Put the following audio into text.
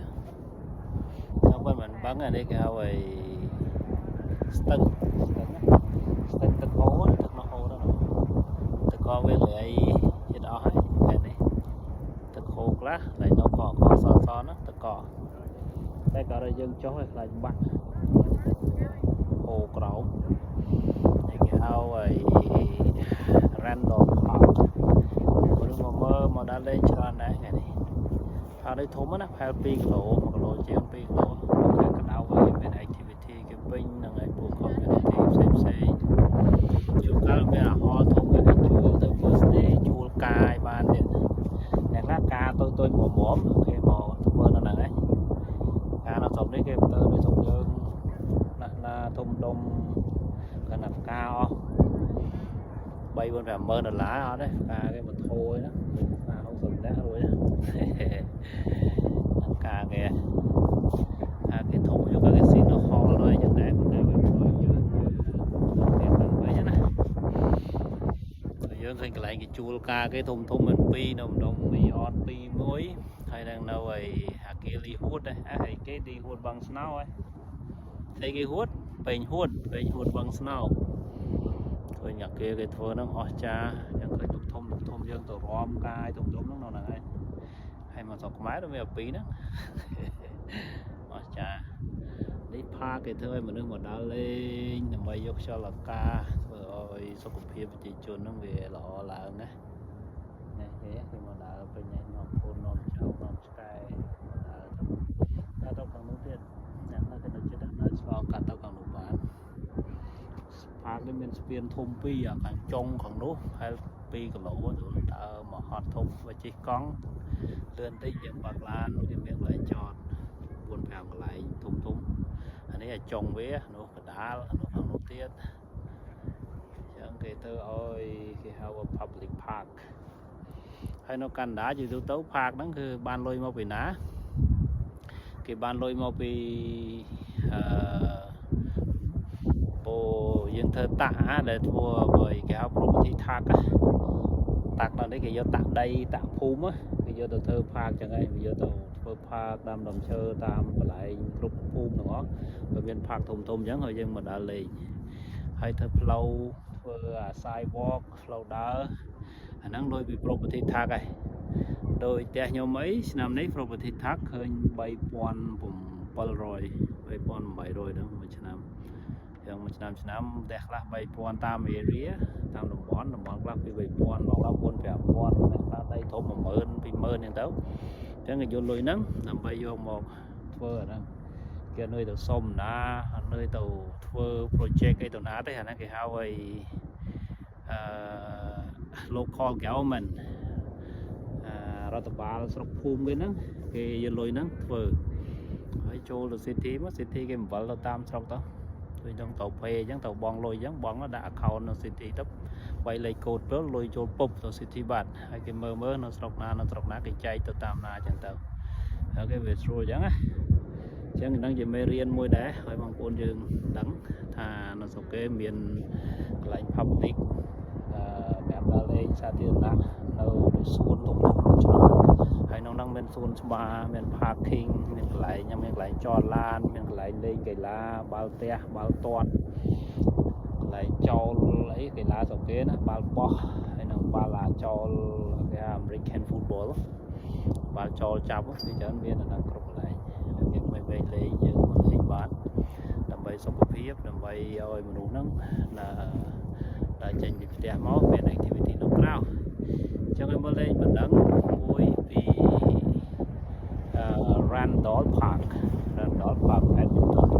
តាមពិតមិនបឹងអានេះគេហៅអីស្ទឹងស្ទឹងណាស្ទឹងទឹកហូរទឹកនោះហូរទៅនោះទឹកកវាលៃចិត្តអស់ហើយតែនេះទឹកហូរខ្លះតែនៅកកសសហ្នឹងទឹកកតែក៏ដល់យើងចុះឲ្យខ្លាចបាក់ហូរក្រោមនេះគេហៅអី Randall Park មនុស្សមកមើលមកដើរលេងច្រើនដែរថ្ងៃនេះផានេះធំណាស់ប្រហែល2គីឡូ1គីឡូជាង2គីឡូគេក្តៅហើយមាន activity គេពេញហ្នឹងហើយពួក community ផ្សេងផ្សេងជួនកាលមានអាហលធំគេក៏ជួលទៅ birthday ជួលកាយបានទៀតអ្នកខ្លះការតូចតូចមុំមុំគេមកធ្វើនៅហ្នឹងឯងការនៅស្រុកនេះគេទៅដូចស្រុកយើងណាស់ណាធំដុំកណ្ដាផ្កាអស់3 4 5ម៉ឺនដុល្លារអត់ទេផ្កាគេមកធូរណាផ្កា60នាក់រួចណា ការគេអាគេធំយកគេស៊ីនៅហលហើយចឹងដែរប៉ុន្តែវាធ្វើយើងគេបានវិញណាយើងឃើញកន្លែងគេជួលការគេធំធំមិនពីរនៅម្ដុំមីអន2មួយហើយនឹងនៅឯអាគារលីហួតដែរអាគេលីហួតបឹងស្នោហ៎ស្អីគេហួតពេញហួតពេញហួតបឹងស្នោឃើញអាគារគេធ្វើហ្នឹងអស្ចារ្យចឹងឃើញទុកធំទុកធំយើងទៅរំកាយធំធំហ្នឹងនៅហ្នឹងឯងហើយមកស្រុកខ្មែរទៅមានពីរហ្នឹង អស្ចារ្យនេះ park គេធ្វើឲ្យមនុស្សមកដើរលេងដើម្បីយកខ្យល់អាកាសធ្វើឲ្យសុខភាពប្រជាជនហ្នឹងវាល្អឡើងណានេះគេគេមកដើរពេញឯងនាំកូននាំចៅនាំឆ្កែមកដើរទៅដើរទៅខាងនោះទៀតអ្នកណាគេនៅចិត្តដើរឆ្លងកាត់ទៅខាងនោះបាន park នេះមានស្ពានធំពីរអាខាងចុងខាងនោះប្រហែល2គីឡូទៅដើរមកហត់ធំបើជិះកង់លឿនតិចយើងបើកឡានគេមានកន្លែងចត4 5កន្លែងធំធំអានេះអាចុងវានោះកដាលនោះខាងនោះទៀតអញ្ចឹងគេទៅឲ្យគេហៅថា public park ហើយនៅកាណាដាជាទូទៅ park ហ្នឹងគឺបានលុយមកពីណាគេបានលុយមកពីអឺពោយើងធ្វើ tax ដែលធ្វើឲ្យគេហៅ property tax tax ដល់នេះគេយក tax ដី tax ភូមិគេយកទៅធ្វើ park ចឹងហើយគេយកទៅធ្វើ park តាមដើមឈើតាមកន្លែងគ្រប់ភូមិទាំងអស់វាមាន park ធំធំអញ្ចឹងហើយយើងមកដើរលេងហើយធ្វើផ្លូវធ្វើអា sidewalk ផ្លូវដើរអាហ្នឹងលុយពី property tax ហើយដោយផ្ទះខ្ញុំអីឆ្នាំនេះ property tax ឃើញ3700 3800ហ្នឹងមួយឆ្នាំយ៉ាងមួយឆ្នាំឆ្នាំផ្ទះខ្លះ3000តាម area តាមតំបន់តំបន់ខ្លះពី3000ដល់ដល់4 5000អ្នកខ្លះដីធំ10000 20000ហ្នឹងទៅអញ្ចឹងគេយកលុយហ្នឹងដើម្បីយកមកធ្វើអាហ្នឹងគេនឿយទៅសុំណានឿយទៅធ្វើ project អីទៅណាទេអាហ្នឹងគេហៅឲ្យអឺ local government អារដ្ឋបាលស្រុកភូមិគេហ្នឹងគេយកលុយហ្នឹងធ្វើហើយចូលទៅ city មក city គេបង្វិលទៅតាមស្រុកទៅដូចហ្នឹងទៅ pay អញ្ចឹងទៅបងលុយអញ្ចឹងបងដាក់ account នៅ city ទៅបីលេខកូដទៅលុយចូលពុបទៅ city បាត់ហើយគេមើលមើលនៅស្រុកណានៅស្រុកណាគេចែកទៅតាមណាអញ្ចឹងទៅហើយគេវាស្រួលអញ្ចឹងណាអញ្ចឹងហ្នឹងជាមេរៀនមួយដែរឲ្យបងប្អូនយើងដឹងថានៅស្រុកគេមានកន្លែង public អឺសម្រាប់ដើរលេងសាធារណៈនៅដូចសួនធំធំច្រើនហើយក្នុងហ្នឹងមានសួនច្បារមាន parking មានកន្លែងមានកន្លែងចតឡានមានកន្លែងលេងកីឡាបាល់ទះបាល់ទាត់កន្លែងចោលអីកីឡាស្រុកគេណាបាល់បោះហើយនឹងបាល់អាចោលគេហៅ American football បាល់ចោលចាប់គឺច្រើនមានអាហ្នឹងគ្រប់កន្លែងគេមិនវែងលេងយើងមកលេងបានដើម្បីសុខភាពដើម្បីឲ្យមនុស្សហ្នឹងណាដែលចេញពីផ្ទះមកមាន activity នៅក្រៅអញ្ចឹងឲ្យមើលលេងបណ្ដឹងមួយពីអឺ Randall Park Randall Park Edmonton.